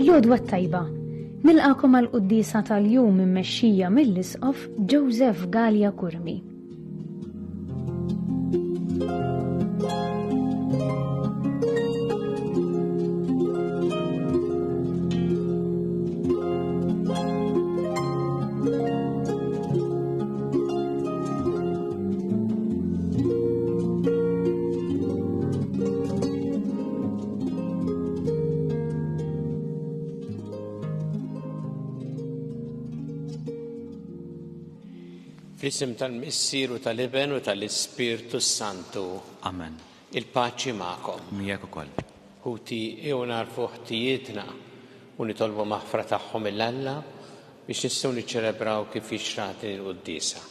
L-għodwa t-tajba. Nilqakom għal quddiesa tal-jum immexxija mill-Isqof Joseph Galea Curmi. Fl-isem tal-Missier u tal-Iben u tal-Ispirtu Santu. Amen. Il-paċi magħkom. Miegħek ukoll. Ħuti, ejjew nagħrfu ħtijietna u nitolbu maħfra tagħhom 'il Alla biex nistgħu niċċelebraw kif jixraq din il-quddiesa.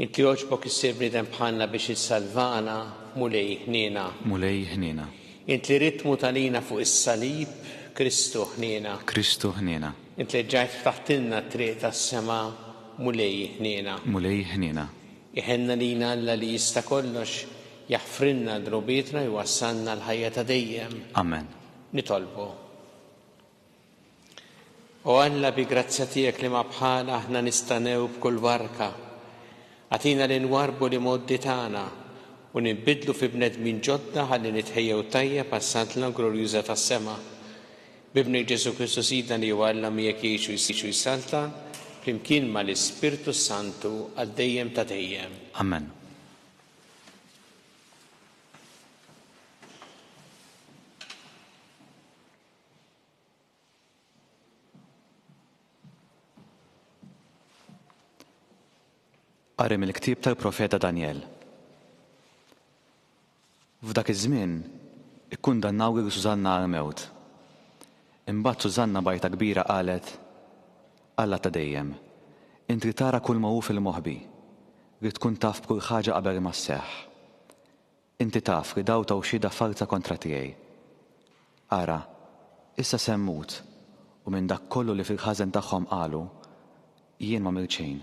Int li għoġbok issir bniedem bħalna biex issalvana, Mulej ħniena. Mulej ħniena. Int li ridt tmut għalina fuq is-salib, Kristu ħniena. Kristu ħniena. Int li rġajt ftaħtilna t-triq tas-sema, Mulej ħniena. Mulej ħniena. Iħenn għalina Alla li jista' kollox, jaħfrilna dnubietna u jwassalna għall-ħajja ta' dejjem. Amen. Nitolbu. O Alla, bi grazzja tiegħek li ma bħalha aħna nistagħnew b'kull barka, agħtina li nwarrbu l-imgħoddi tagħna u ninbidlu fi bnedmin ġodda ħalli nitħejjew tajjeb għas-Saltna glorjuża tas-sema. B'Ibnek Ġesù Kristu Sidna li huwa Alla miegħek jgħix u jsaltan flimkien mal-Ispirtu s-Santu għal dejjem ta' dejjem. Amen. Qari mill-ktieb tal-profeta Danjel. F'dak iż-żmien ikkundannaw lil Susanna għall-mewt. Imbagħad Susanna b'għajta kbira qalet, Alla ta' dejjem, int li tara kulma hu fil-moħbi, li tkun taf b'kull ħaġa qabel ma sseħħ. Inti taf li daw taw xhieda falza kontra tiegħi. Ara, issa se mmut, u minn dak kollu li fil-ħażen tagħhom qalu, jien m'għamilt xejn.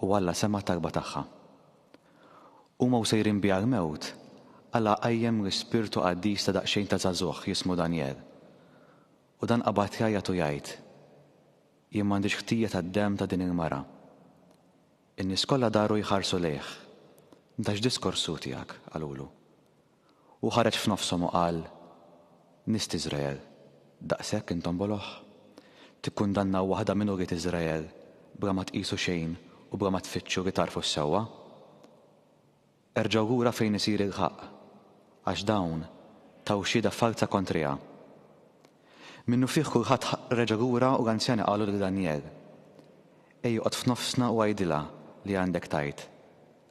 U Alla sema' t-talba tagħha. Huma u sejrin biha l-mewt, Alla qajjem l-ispirtu qaddis ta' daqsxejn ta' żagħżugħ jismu Danjel. U dan qabad jgħajjat u jgħid, Jien m'għandix ħtija tad-demm ta' din il-mara. In-nies kollha daru jħarsu lejh. Da x'diskors hu tiegħek? qalulu. Hu ħareġ f'nofshom u qal, Nies t'Iżrael, daqshekk intom boloh? Tikkundannaw waħda minn ulied Iżrael bla ma tqisu xejn u bla ma tfittxu li tagħrfu s-sewwa? Erġgħu lura fejn isir il-ħaqq, għax dawn taw xhieda falza kontriha. Minnufih kulħadd reġa' lura u l-anzjani qalu lil Danjel, Ejja oqgħod f'nofsna u għidilha li għandek tgħid,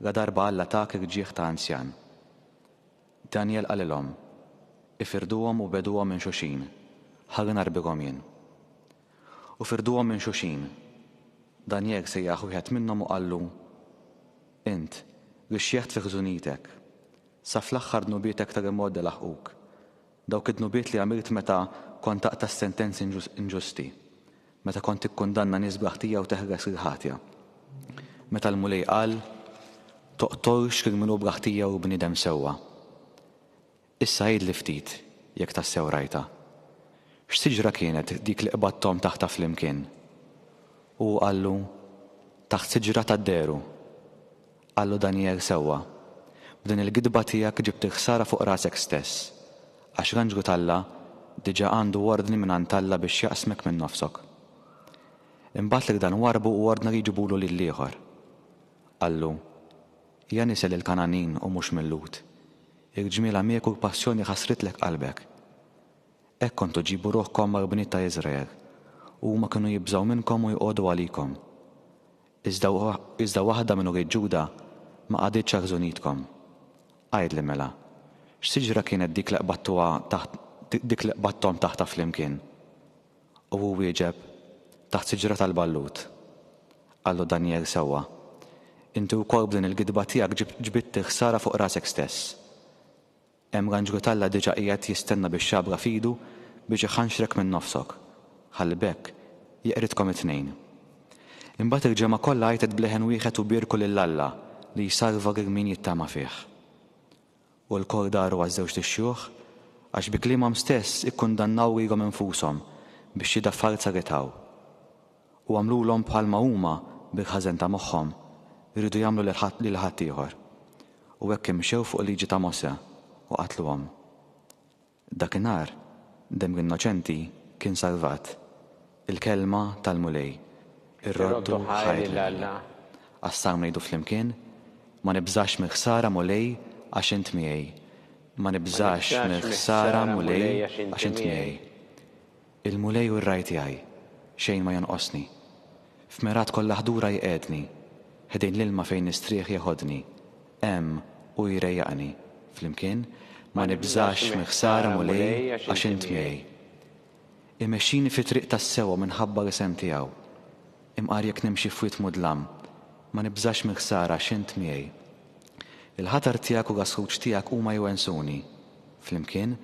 ladarba Alla tak il-ġieħ ta' anzjan. Danjel qalilhom, Ifirduhom u begħduhom minn xulxin, ħalli narbihom jien. U firduhom minn xulxin. Danjel sejjaħ wieħed minnhom u qallu, Int, li xjeħt fi ħżunitek, sa fl-aħħar dnubietek tal-imgħoddi laħquk, dawk id-dnubiet li għamilt meta kont taqta' s-sentenzi inġusti, meta kont tikkundanna nies bla ħtija u teħles lill-ħatja. Meta l-Mulej qal, Toqtolx lil min hu bla ħtija u bniedem sewwa. Issa għidli ftit, jekk tassew rajtha. X'siġra kienet dik li qbadthom taħtha flimkien? U hu qallu, Taħt siġra tad-deru. Qallu Danjel, Sewwa, b'din il-gidba tiegħek ġibt il-ħsara fuq rasek stess, għax l-anġlu t'Alla diġà għandu ordni mingħand Alla biex jaqsmek minn nofsok. Imbagħad lil dan warrbu u ordna li jġibulu lill-ieħor. Qallu, Ja nisel il-Kangħanin u mhux mil-Lhud. Il-ġmiel għamiek u l-passjoni ħassritlek qalbek. Hekk kontu ġġibu ruħkom mal-bniet ta' Iżrael, u huma kienu jibżgħu minnkom u joqogħdu għalikom. Iżda iżda waħda minn ulied Ġuda ma qagħditx għal ħżunitkom. Għidli mela, x'siġra kienet dik li qbadtuha taħt dik li qbadthom taħtha flimkien? U hu wieġeb, Taħt siġra tal-ballut. Qallu Danjel, Sewwa. Inti wkoll b'din il-gidba tiegħek ġbidt il-ħsara fuq rasek stess. Hemm l-anġlu t'Alla diġà qiegħed jistenna bix-xabla f'idu biex iħanxrek minn nofsok, ħalli b'hekk jeqridkom it-tnejn. Imbagħad il-ġemgħa kollha għajtet b'leħen wieħed u bierku lil Alla li jsalva lil min jittama fih. U lkoll daru għaż-żewġt ixjuħ, għax bi kliemhom stess ikkundannaw lilhom infushom bix-xhieda falza li taw. U għamlulhom bħalma huma bil-ħażen ta' moħħhom riedu jagħmlu lil ħaddieħor. U hekk imxew fuq il-liġi ta' Mosè u qatluhom. Dakinhar, demm l-innoċenti kien salvat. Il-Kelma tal-Mulej. Irroddu ħajr lil Alla. Għas-salm ngħidu flimkien, Ma nibżax mill-ħsara Mulej għax int miegħi. Ma nibżax mill-ħsara Mulej għax int miegħi. Il-Mulej hu r-ragħaj tiegħi, xejn ma jonqosni. F'mergħat kollha ħdura jqegħedni, ħdejn l-ilma fejn nistrieħ jeħodni. Hemm hu jrejjaqni. Flimkien, Ma nibżax mill-ħsara Mulej għax int miegħi. Imexxini fit-triq tas-sewwa minħabba l-isem tiegħu. Imqar jekk nimxi f'wied mudlam, ma nibżax mill-ħsara għax int miegħi. Il-ħatar tiegħek u l-għasħuġ tiegħek huma jwensuni. Flimkien,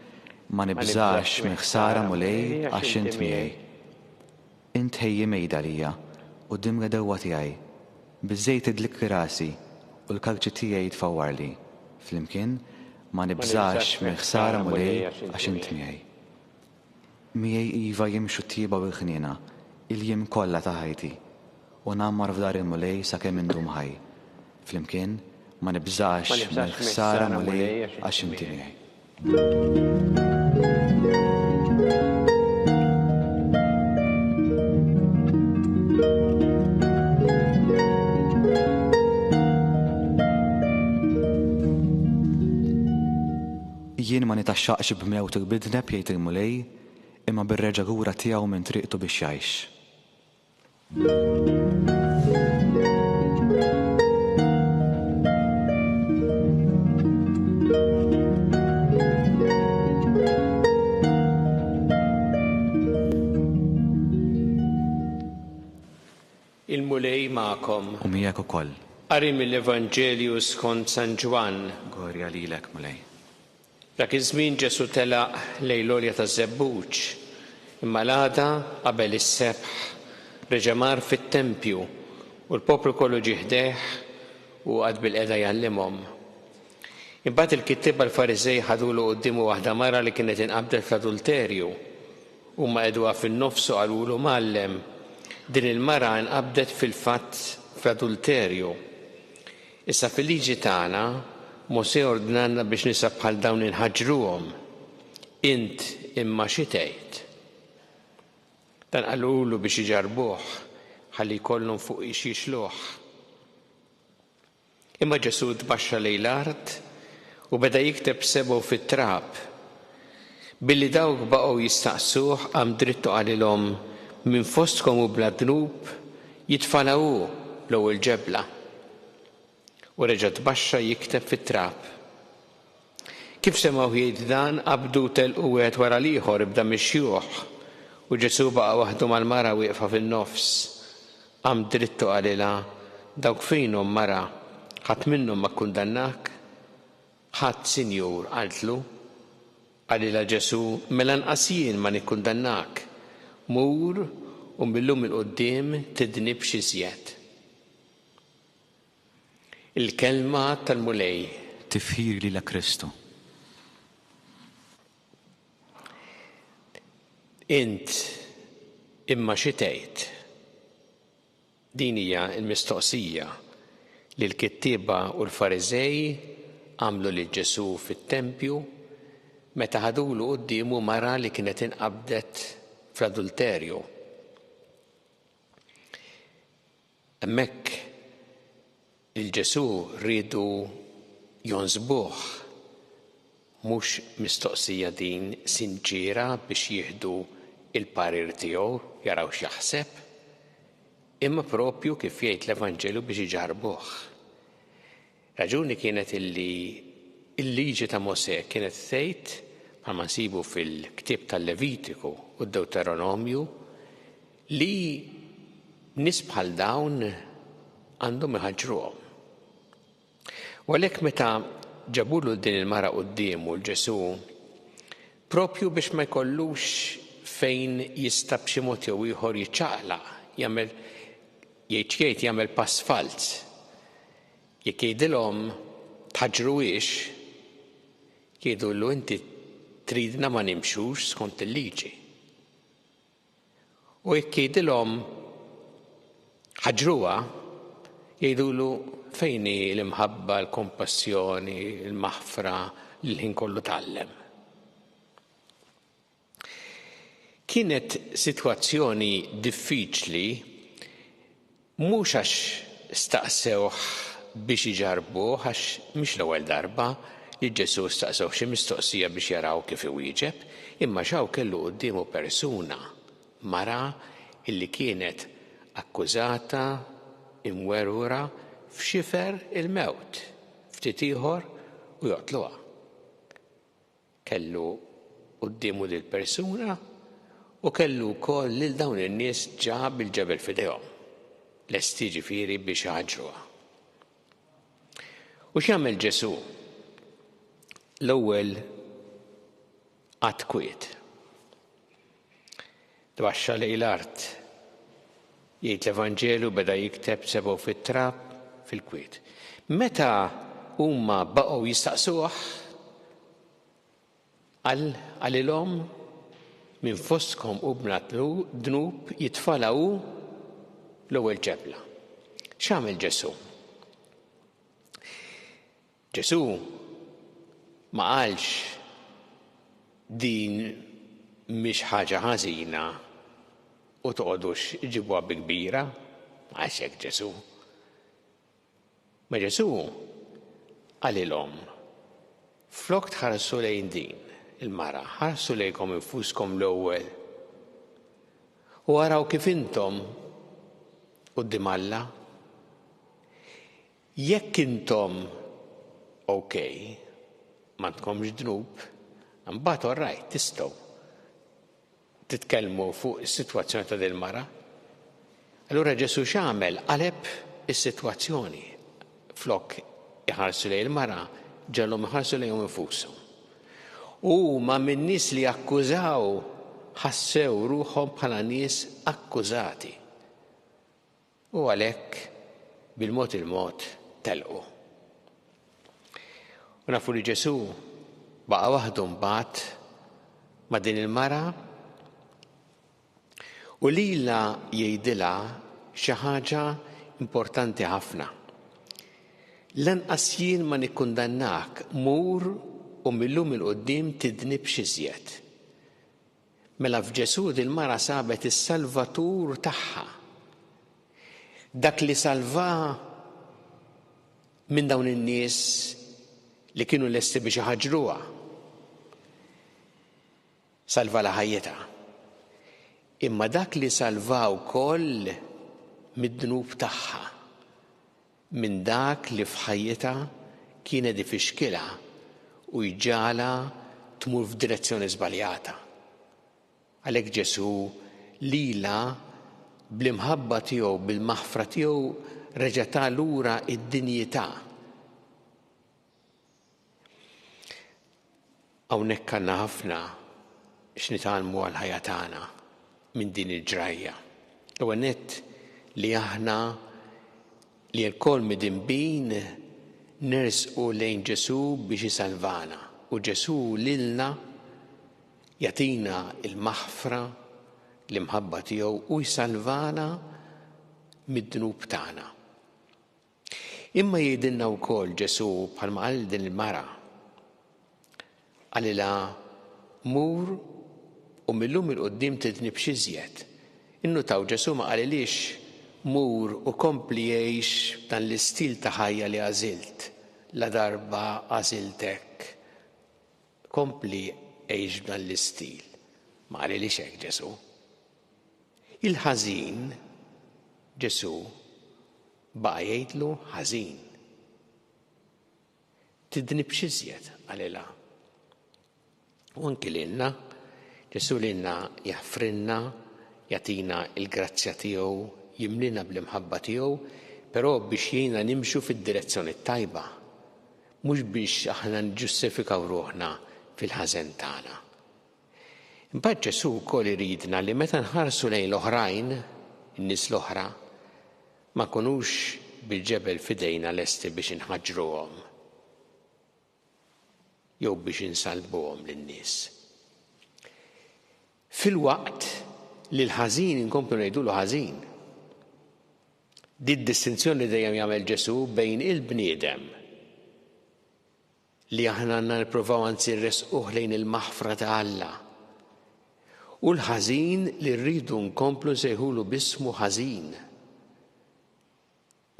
Ma nibżax mill-ħsara Mulej għax int miegħi. Int tħejji mejda għalija quddiem l-għedewwa tiegħi. Biż-żejt tidlikli rasi u l-kalċi tiegħi jitfawwarli. Flimkien, Ma nibżax mill-ħsara Mulej għax int miegħi. Miegħi iva jimxu t-tjieba u l-ħniena il-jiem kollha ta' ħajti, u ngħammar f'dar il-Mulej sakemm indum ħaj. Flimkien, Ma nibżax mill-ħsara Mulej għax inti miegħi. Jien ma nitgħaxxaqx b'mewt il-bidneb, jgħid il-Mulej, imma bir-reġa' lura tiegħu minn triqtu biex jgħix. Il-Mulej magħkom. U miegħek ukoll. Qari mill-Evanġelju skont San Ġwann. Glorja lilek, Mulej. Dak iż-żmien Ġesù telaq lejn l-Għolja taż-Żebbuġ, imma l-għada, qabel is-sebħ, reġa' mar fit-tempju, u l-poplu kollu ġie ħdejh, u hu qagħad bilqiegħda jgħallimhom. Imbagħad il-kittieba l-Fariżej ħadulu quddiemu waħda mara li kienet inqabdet fl-adulterju. Huma qegħduha fin-nofs u qalulu, Mgħallem, din il-mara nqabdet fil-fatt fl-adulterju. Issa fil-liġi tagħna, Mosè ordnalna biex nisa bħal dawn inħaġġruhom. Int imma xi tgħid? Dan qalulu biex iġarrbuh, ħalli jkollhom fuqiex jixluh. Imma Ġesù tbaxxa lejn l-art u beda jikteb b'sebgħu fit-trab. Billi dawk baqgħu jistaqsuh, qam dritt u qalilhom, Min fostkom hu bla dnub, jitfagħlha hu l-ewwel ġebla. U reġa' tbaxxa jikteb fit-trab. Kif semgħuh jgħid dan, qabdu u telqu wieħed wara l-ieħor, ibda mix-xjuħ, u Ġesù baqa' waħdu mal-mara wieqfa fin-nofs. Qam dritt u qalilha, Dawk fejnhom, mara? Ħadd minnhom ma kkundannak? Ħadd, Sinjur, qaltlu. Qalilha Ġesù, Mela anqas jien ma nikkundannak. Mur, u mil-lum 'il quddiem tidnibx iżjed. Il-Kelma tal-Mulej. Tifħir lilek Kristu. Int imma xi tgħid? Din hija l-mistoqsija li l-kittieba u l-Fariżej għamlu lil Ġesù fit-tempju meta ħadulu quddiemu mara li kienet inqabdet fl-adulterju. Hemmhekk lil Ġesù riedu jonsbuh. Mhux mistoqsija din sinċiera biex jieħdu l-parir tiegħu, jaraw x'jaħseb, imma propju kif jgħid l-Evanġelju biex iġarrbuh. Raġuni kienet illi l-liġi ta' Mosè kienet tgħid, bħalma nsibu fil-ktieb tal-Levitiku u d-Dewteronomju, li nies bħal dawn għandhom iħaġġruhom. U għalhekk meta ġabulu din il-mara quddiemu 'l Ġesù, propju biex ma jkollux fejn jista' b'xi mod jew ieħor jiċċaqlaq, jagħmel jgħid x'jgħid jagħmel pass falz. Jekk jgħidilhom tħaġġruhiex, Jgħidulu inti tridna ma nimxux skont il-liġi. U jekk jgħidilhom ħaġruha, jgħidulu fejn hi l-imħabba, l-kompassjoni, il-maħfra li l-ħin kollu tgħallem. Kienet sitwazzjoni diffiċli mhux għax staqsewh biex iġarrbuh għax mhix l-ewwel darba li Ġesù staqsewh xi mistoqsija biex jaraw kif iwieġeb, imma x'hawn kellu quddiemu persuna, mara illi kienet akkużata, imwerwra f'xifer il-mewt, ftit ieħor u joqtluha. Kellu quddiemu dil-persuna u kellu wkoll lil dawn in-nies ġa bil-ġebel f'idejhom, lesti ġifieri biex iħaġġruha. U x'jagħmel Ġesù? L-ewwel qatt kwiet. Tbaxxa lejn l-art. Jgħid l-Evanġelu beda jikteb sebgħu fit-trab fil-kwiet. Meta huma baqgħu jistaqsuh, qal qalilhom minn fostkom hu bla dnub jitfalha hu l-ewwel ġebla. X'għamel Ġesù? Ġesù ma qalx din mhix ħaġa ħażina u toqgħodux iġibuha bi kbira, ma qalx hekk Ġesù. Ma Ġesù qalilhom flok tħarsu lejn din il-mara, ħarsu lejkom infuskom l-ewwel u araw kif intom quddiem Alla. Jekk intom ok, m'għandkomx dnub, imbagħad all right, tistgħu titkellmu fuq is-sitwazzjoni ta' din mara. Allura Ġesù x'għamel? Qaleb is-sitwazzjoni. Flok iħarsu lejn il-mara, ġegħelhom iħarsu lejhom infushom. U huma min-nies li akkużaw ħassew ruħhom bħala nies akkużati. U għalhekk bil-mod il-mod telqu. U nafu li Ġesù baqa' waħdu mbagħad ma' din il-mara u lilha jgħidilha xi ħaġa importanti ħafna. Lanqas jien ma nikkundannak, mur u mil-lum 'il quddiem tidnibx iżjed. Mela f'Ġesù dil-mara sabet is-Salvatur tagħha. Dak li salvaha minn dawn in-nies li kienu lesti biex iħaġġruha. Salvalha ħajjitha. Imma dak li salvaha wkoll mid-dnub tagħha. Minn dak li f'ħajjitha kien qed ifixkilha u jġagħalha tmur f'direzzjoni żbaljata. Għalhekk Ġesù lilha bl-imħabba tiegħu, bil-maħfra tiegħu reġa' ta lura d-dinjità. Hawnhekk għandna ħafna x'nitgħallmu għall-ħajja tagħna minn din il-ġrajja. L-ewwel nett li aħna li lkoll midinbin nersqu lejn Ġesù biex isalvana u Ġesù lilna jagħtina l-maħfra, l-imħabba tiegħu u jsalvana mid-dnub tagħna. Imma jgħidilna wkoll Ġesù bħalma qal din il-mara. Qalilha mur u millum il-qudiem tidnibx iżjed. Innutaw Ġesù ma qalilhiex mur u kompli għix dan l-istil ta' ħajja li għażilt la darba għażilt hekk. Kompli għix b'dan l-istil. Ma qalilhiex hekk Ġesù. Il-ħażin Ġesù Baqa' jgħidlu ħażin. Tidnibx iżjed, qalilha. U anki lilna, Ġesù lilna jaħfrilna, jagħtina l-grazzja tiegħu, jimlina bl-imħabba tiegħu, però biex jgħinna nimxu fid-direzzjoni t-tajba, mhux biex aħna niġġustifikaw ruħna fil-ħażen tagħna. Imbagħad Ġesù wkoll iridna li meta nħarsu lejn l-oħrajn, in-nies l-oħra, ma nkunux bil-ġebel f'idejna lesti biex inħaġġruhom. jew biex insallbuhom lin-nies. Filwaqt li l-ħażin inkomplu ngħidulu ħażin. Di d-distinzjoni dejjem jagħmel Ġesù bejn il-bniedem li aħna għandna nippruvaw anzi nressquh lejn il-maħfra ta' Alla u l-ħażin li rridu nkomplu nsejħulu b'ismu ħażin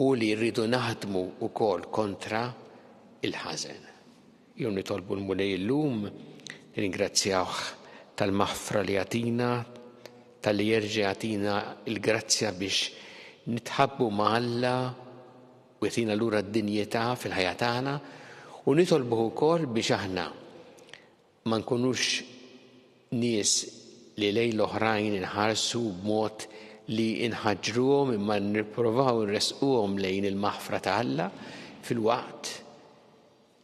u li rridu naħdmu wkoll kontra il-ħażen. Jew nitolbu l-Mulej illum, nirringrazzjawh tal-maħfra li jagħtina, talli jerġa' jagħtina l-grazzja biex nitħabbu ma' Alla u jagħtina lura d-dinjità fil-ħajja tagħna u nitolbuh ukoll biex aħna ma nkunux nies li lejn l-oħrajn inħarsu b'mod li nħaġġruhom imma nipprovaw nressquhom lejn il-maħfra ta' Alla filwaqt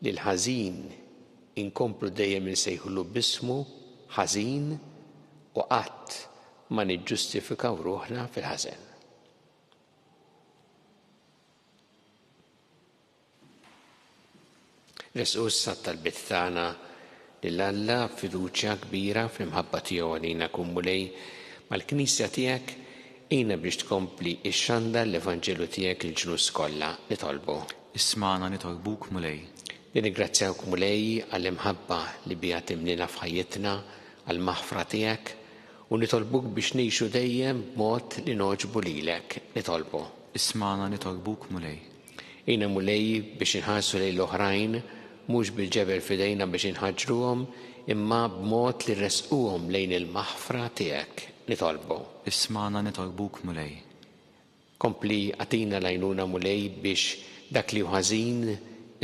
li l-ħażin inkomplu dejjem insejħulu b'ismu ħażin u qatt ma niġġustifikaw ruħna fil-ħażen. Resqu issa t-talbiet tagħna lil Alla b'fiduċja kbira fl-imħabba tiegħu għalina kun Mulej mal-Knisja tiegħek għinna biex tkompli ixxandar l-Evanġelju tiegħek lill-ġnus kollha. Nitolbu. Ismagħna nitolbuk Mulej. Nirringrazzjawk Mulej għall-imħabba li biha timlina f'ħajjitna, għall-maħfra tiegħek, u nitolbuk biex ngħixu dejjem b'mod li nogħġbu lilek. Nitolbu. Ismagħna nitolbuk Mulej. Għinna Mulej biex inħarsu lejn l-oħrajn mhux bil-ġebel f'idejna biex inħaġġruhom imma b'mod li rressquhom lejn il-maħfra tiegħek. Nitolbu. Ismagħna nitolbuk Mulej. Kompli agħtina l-għajnuna Mulej biex dak li hu ħażin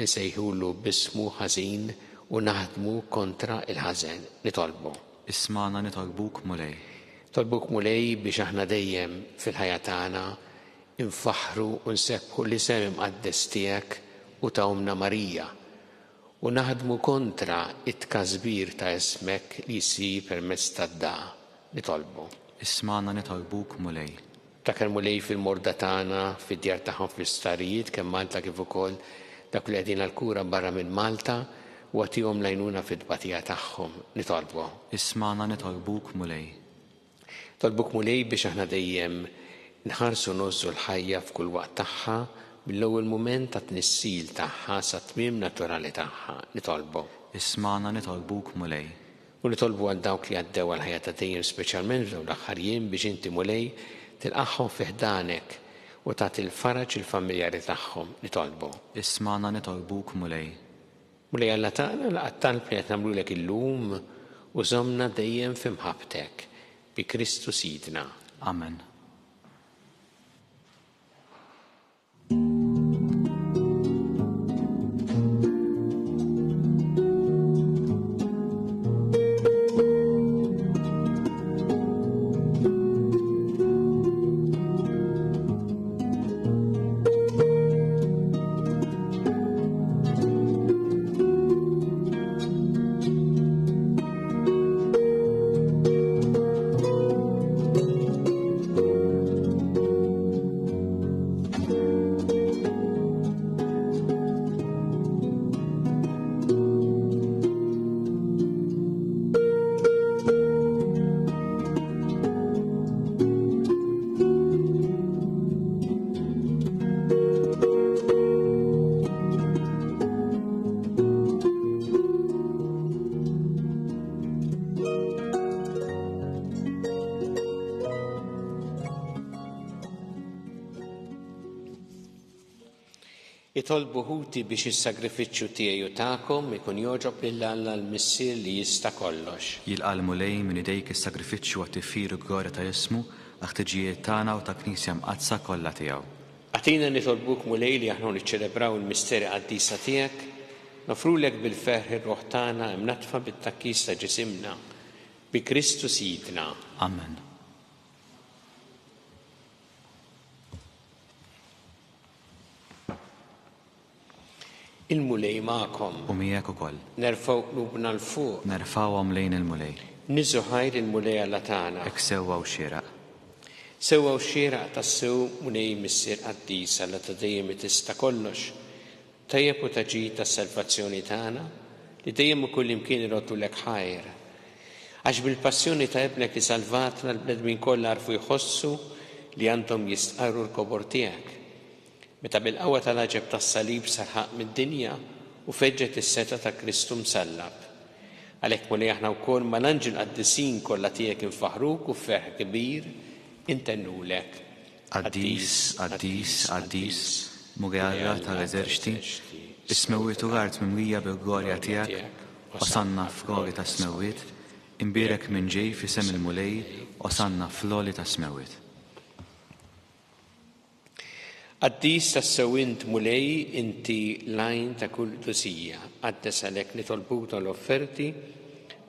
insejħulu b'ismu ħażin u naħdmu kontra l-ħażen. Nitolbu. Ismagħna nitolbuk Mulej. Nitolbuk Mulej biex aħna dejjem fil-ħajja tagħna nfaħħru u nsebbħu l-isem imqaddes tiegħek u ta' Ommna Marija u naħdmu kontra t-tkasbir ta' ismek li jsir permezz tad-dagħa. Nitolbu. Ismagħna nitolbuk Mulej. Ftakar Mulej fil-morda tagħna, fid-djar tagħhom fl-isptarijiet, kemm Malta kif ukoll dawk li qegħdin għall-kura barra minn Malta, u agħtihom l-għajnuna fit-tbatija tagħhom. Nitolbu. Ismagħna nitolbuk Mulej. Nitolbuk Mulej biex aħna dejjem nħarsu u ngħożżu l-ħajja f'kull waqt tagħha, mill-ewwel mument tat-tnissil tagħha sat-tmiem naturali tagħha. Nitolbu. Ismagħna nitolbuk Mulej. U nitolbu għal dawk li għaddew għall-ħajja ta' dejjem speċjalment f'dawn l-aħħar jiem biex inti Mulej tilqagħhom fi ħdanek u tagħti l-faraġ lill-familjari tagħhom. Nitolbu. Ismagħna nitolbuk Mulej. Mulej Alla tagħna, laqa' t-talb li qed nagħmlulek illum u żommna dejjem fi mħabbtek. Bi Kristu Sidna. Amen. Itolbu ħuti biex is-sagrifiċċju tiegħi u tagħkom ikun jogħġob lil Alla l-Missier li jista' kollox. Jilqa' l-Mulej minn idejk is-sagrifiċċju għat-tifħir u glorja ta' ismu, għall-ħtiġijiet tagħna u tal-Knisja Mqaddsa kollha tiegħu. Agħtina nitolbuk Mulej li aħna u niċċelebraw il-misteri qaddisa tiegħek, noffrulek bil-ferħ ir-ruħ tagħna imnaddfa bit-tgħakkis ta' ġisimna, bi Kristu Sidna. Amen. Il-Mulej magħkom. U miegħek ukoll. Nerfgħu qlubna 'l fuq. Nerfgħuhom lejn il-Mulej. Niżżu ħajr il-Mulej Alla tagħna. Hekk sewwa u xieraq. Sewwa u xieraq tassew, Mulej Missier qaddis, Alla ta' dejjem li tista' kollox, tajjeb u ta' ġid għas-salvazzjoni tagħna, Li dejjem u kullimkien iroddulek ħajr. Għax bil-passjoni ta' Ibnek li salvatna l-bnedmin kollha għarfu jħossu li għandhom jistqarru l-kobor tiegħek. Meta bil-qawwa tal-għaġeb tas-salib sar ħaqq mid-dinja u feġġet is-setgħa ta' Kristu msallab. Għalhekk Mulej aħna wkoll mal-anġli l-qaddisin kollha tiegħek infaħħruk u b'ferħ kbir intennulek. Qaddis, qaddis, qaddis, Mulej Alla ta' l-eżerċti, is-smewwiet u l-art mimlija bil-glorja tiegħek, Osanna fl-għoli tas-smewwiet, imbierek min ġej f'isem il-Mulej, Osanna fl-għoli tas-smewwiet. Qaddis tassew int, Mulej, inti l-għajn ta' kull qdusija. Qaddes għalhekk nitolbuk dawn l-offerti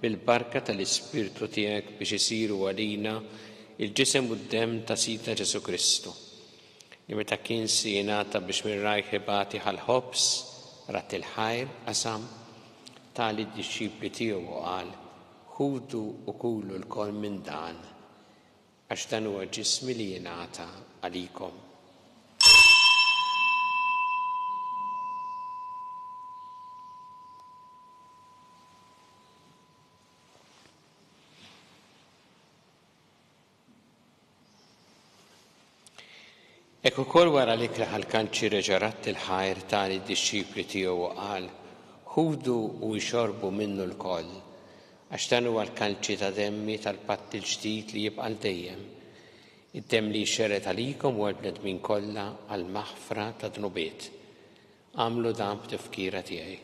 bil-barka tal-Ispirtu tiegħek biex isiru għalina il-ġisem u d-demm ta' Sidna Ġesù Kristu, li meta kien se jingħata biex minn rajh ibati ħa l-ħobż, radd il-ħajr, qasam, ta lid-dixxipli tiegħu u qal, Ħudu u kulu lkoll minn dan, għax dan huwa ġismi li jingħata għalikom. Hekk ukoll wara l-ikla ħall-kanċi reġa' radd il-ħajr ta lid-dixxipli tiegħu u qal, Ħudu u ixorbu minnu lkoll, għax dan huwa l-kalċi ta' demmi tal-patt il-ġdid li jibqa' għal dejjem, id-demm li jxerred għalikom u għall-bnedmin kollha għall-maħfra tad-dnubiet. Agħmlu dan b'tifkira tiegħi.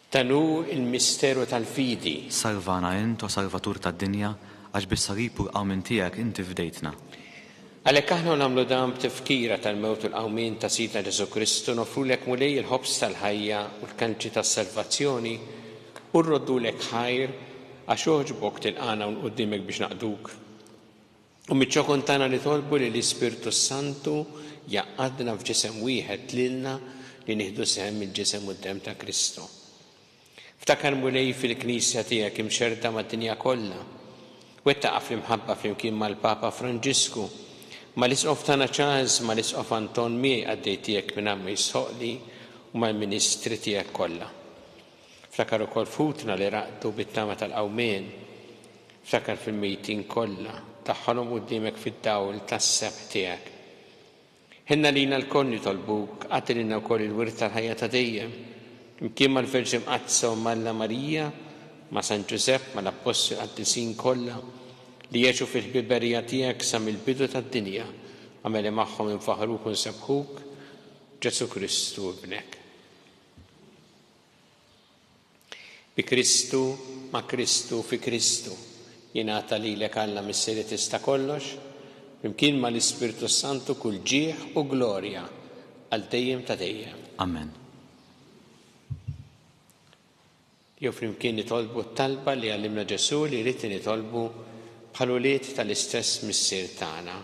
Dan hu l-misteru tal-fidi. Salvana int, o Salvatur tad-dinja, għax bis-salib u l-qawmien tiegħek inti fdejtna. Għalhekk aħna u nagħmlu dan b'tifkira tal-mewt u l-qawmien ta' Sidna Ġesù Kristu, noffrulek Mulej il-ħobż tal-ħajja u l-kalċi tas-salvazzjoni u rroddulek ħajr għax għoġbok tilqagħna hawn quddiemek biex naqduk. U miċ-ċokon tagħna nitolbu li l-Ispirtu s-Santu jgħaqqadna f'ġisem wieħed lilna li nieħdu sehem mill-ġisem u d-demm ta' Kristu. Ftakar Mulej fil-Knisja tiegħek imxerrda mad-dinja kollha. Wettaqha fl-imħabba flimkien mal-Papa Franġisku, mal-Isqof tagħna Charles, mal-Isqof Anton miegħi qaddej tiegħek mingħajr ma jistħoqqli u mal-ministri tiegħek kollha. Ftakar ukoll f'ħutna li raqdu bit-tama tal-qawmien. Ftakar fil-mejtin kollha, daħħalhom quddiemek fid-dawl tas-sebħ tiegħek. Ħenn għalina lkoll nitolbuk, agħti lilna wkoll il-wirt tal-ħajja ta' dejjem, flimkien mal-Verġni Mqaddsa Omm Alla Marija, ma' San Ġużepp, mal-Appostli u l-qaddisin kollha, li għexu fil-ħbiberija tiegħek sa mill-bidu tad-dinja, agħmel li magħhom infaħħruk u nsebbħuk, Ġesù Kristu Ibnek. Bi Kristu, ma' Kristu, fi Kristu, jingħata lilek Alla Missier li tista' kollox, flimkien ma' l-Ispirtu s-Santu kull ġieħ u glorja għal dejjem ta' dejjem. Amen. Jew flimkien nitolbu t-talba li għallimna Ġesù li jrid li nitolbu bħal ulied tal-istess Missier tagħna.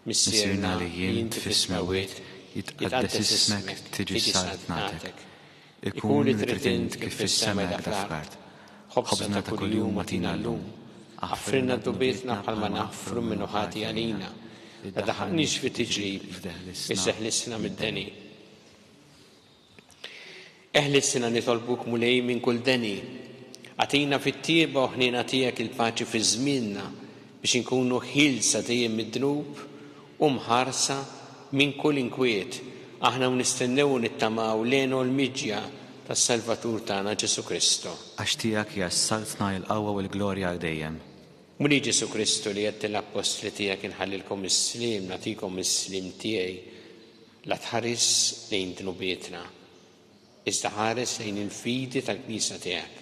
Missierna li int fis-smewwiet, jitqaddes ismek, tiġi saltnatek. Ikun li trid int kif fis-sema hekk fl-art. Ħobżna ta' kuljum agħtina llum. Aħfrilna dnubietna bħalma naħfru min hu ħati għalina. La daħħalniex fi tiġrib, iżda eħlisna mid-deni. Eħlisna nitolbuk Mulej minn kull deni. Agħtina fit-tjieba u ħniena tiegħek il-paċi fi żmienna biex inkunu ħielsa dejjem mid-dnub u mħarsa minn kull inkwiet, aħna u nistennew u nittamaw l-hena u l-miġja tas-Salvatur tagħna Ġesù Kristu. Għax tiegħek hija s-saltna, il-qawwa u l-glorja għal dejjem. Mulej Ġesù Kristu li għedt lill-appostli tiegħek inħallilkom is-sliem, nagħtikom is-sliem tiegħi, La tħarisx lejn dnubietna, iżda ħares lejn il-fidi tal-Knisja tiegħek.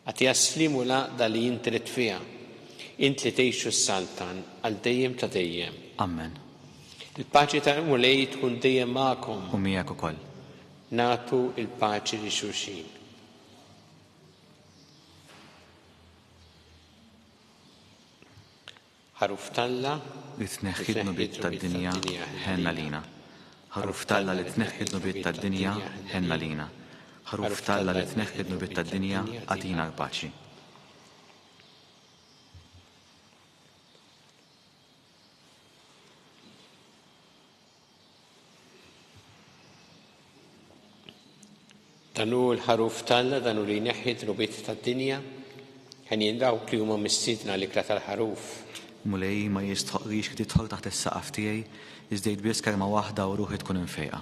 Agħtiha s-sliem u l-għaqda li int ridt fiha, int li tgħix u ssaltan għal dejjem ta' dejjem. Ammen. Il-paċi tal-Mulej tkun dejjem magħkom. U miegħek ukoll. Nagħtu l-paċi lil xulxin. Ħaruf t'Alla. Li tneħħi d-dnubiet tad-dinja, ħenn għalina. Ħaruf t'Alla li tneħħi d-dnubiet tad-dinja, ħenn għalina. Ħaruf t'Alla li tneħħi d-dnubiet tad-dinja, agħtina l-paċi. Dan hu l-Ħaruf t'Alla, dan hu li jneħħi d-dnubiet tad-dinja. Henjin dawk li huma mistiedna għall-ikla tal-Ħaruf. Mulej, ma jistħoqqlix li tidħol taħt is-saqaf tiegħi, iżda għid biss kelma waħda u ruħi tkun imfejqa.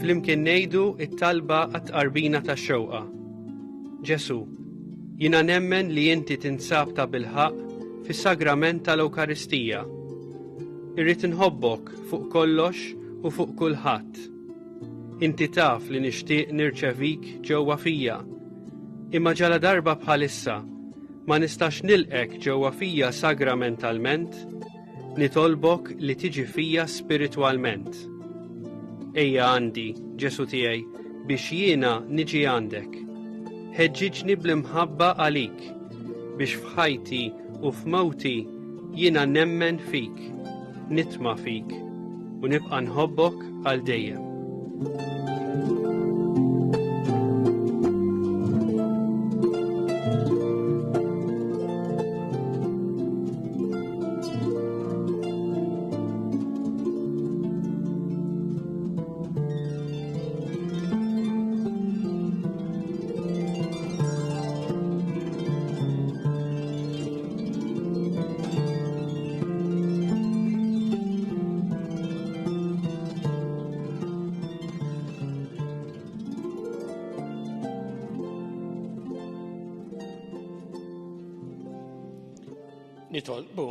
Flimkien ngħidu it-talba għat-tqarbina tax-xewqa. Ġesu, jiena nemmen li inti tinsab ta' bilħaqq fis-sagrament tal-Ewkaristija. Irrid inħobbok fuq kollox u fuq kulħadd. Inti taf li nixtieq nirċevik ġewwa fija. Imma ġala darba bħalissa ma nistax nilqek ġewwa fija sagramentalment, nitolbok li tiġi fija spiritwalment. Ejja għandi, Ġesu tiegħi, biex jiena niġi għandek. Ħeġġiġni bl-imħabba għalik biex f'ħajti u f'mewti jiena nemmen fik, nitma' fik u nibqa' nħobbok għal dejjem. Nitolbu.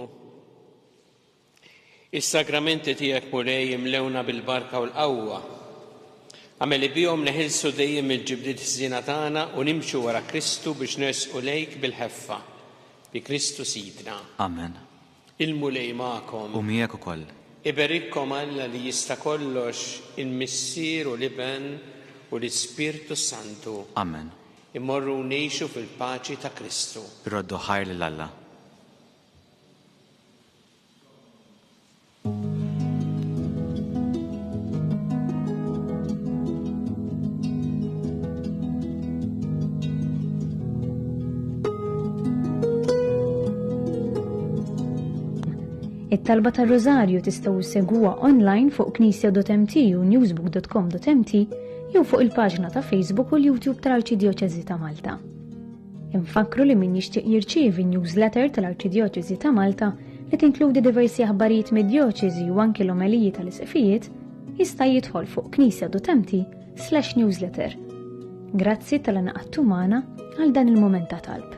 Is-sagramenti tiegħek Mulej imlewna bil-barka u l-qawwa. Agħmel li bihom neħilsu dejjem mill-ġibdiet ħżiena tagħna u nimxu wara Kristu biex nersqu lejk bil-ħeffa. Bi Kristu Sidna. Amen. Il-Mulej magħkom. U miegħek ukoll. Iberikkom Alla li jista' kollox, il-Missier u l-Iben u l-Ispirtu s-Santu. Amen. Immorru u ngħixu fil-paċi ta' Kristu. Irroddu ħajr lil Alla. It-talba tar-Rożarju tistgħu ssegwuha online fuq knisja.mt u newsbook.com.mt jew fuq il-paġna ta' Facebook u l-YouTube tal-Arċidjoċeżi ta' Malta. Infakkru li min jixtieq jirċievi newsletter tal-Arċidjoċesi ta' Malta li tinkludi diversi aħbarijiet mid-djoċesi u anki l-omeliji tal-isqfijiet, jista' jidħol fuq knisja.mt slash newsletter. Grazzi tal-għanaqattu magħna għal dan il-mument ta' talb.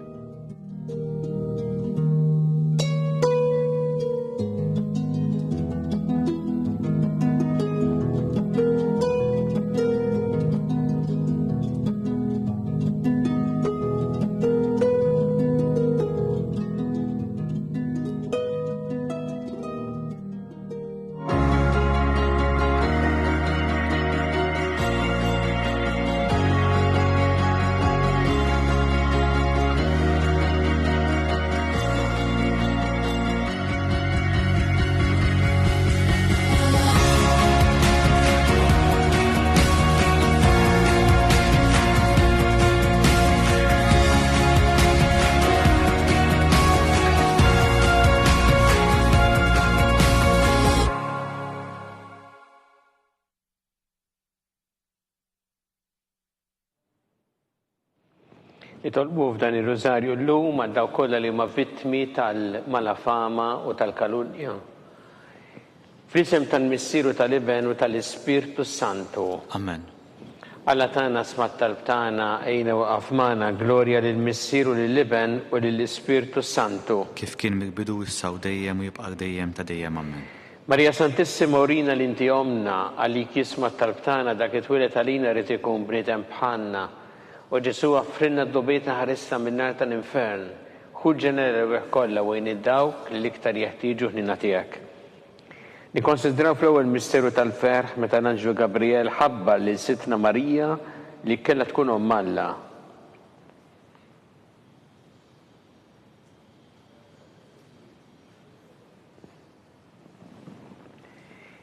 Nitolbu f'dan ir-rużarju llum għal dawk kollha li huma vittmi tal-malafama u tal-kalunja. Fl-isem tal-Missier u tal-Iben u tal-Ispirtu s-Santu. Amen. Alla tagħna sma' t-talb tagħna, għinna u aqaf magħna, glorja lill-Missier u lill-Iben u lill-Ispirtu s-Santu. Kif kien mill-bidu issa u dejjem u jibqa' għal dejjem ta' dejjem. Amen. Marija Santissima urina li inti Ommna, għalik jisma' t-talb tagħna, dak li twieled għalina ried ikun bniedem bħalna. O Ġesù aħfrilna dnubietna ħarisna min-nar tal-infern. Ħu l-ġenna l-erwieħ kollha u għin dawk li l-iktar jeħtieġu ħniena tiegħek. Nikkonsidraw fl-ewwel misteru tal-ferħ meta l-Anġlu Gabrijel ħabbar lil Sidtna Marija li kellha tkun Omm Alla.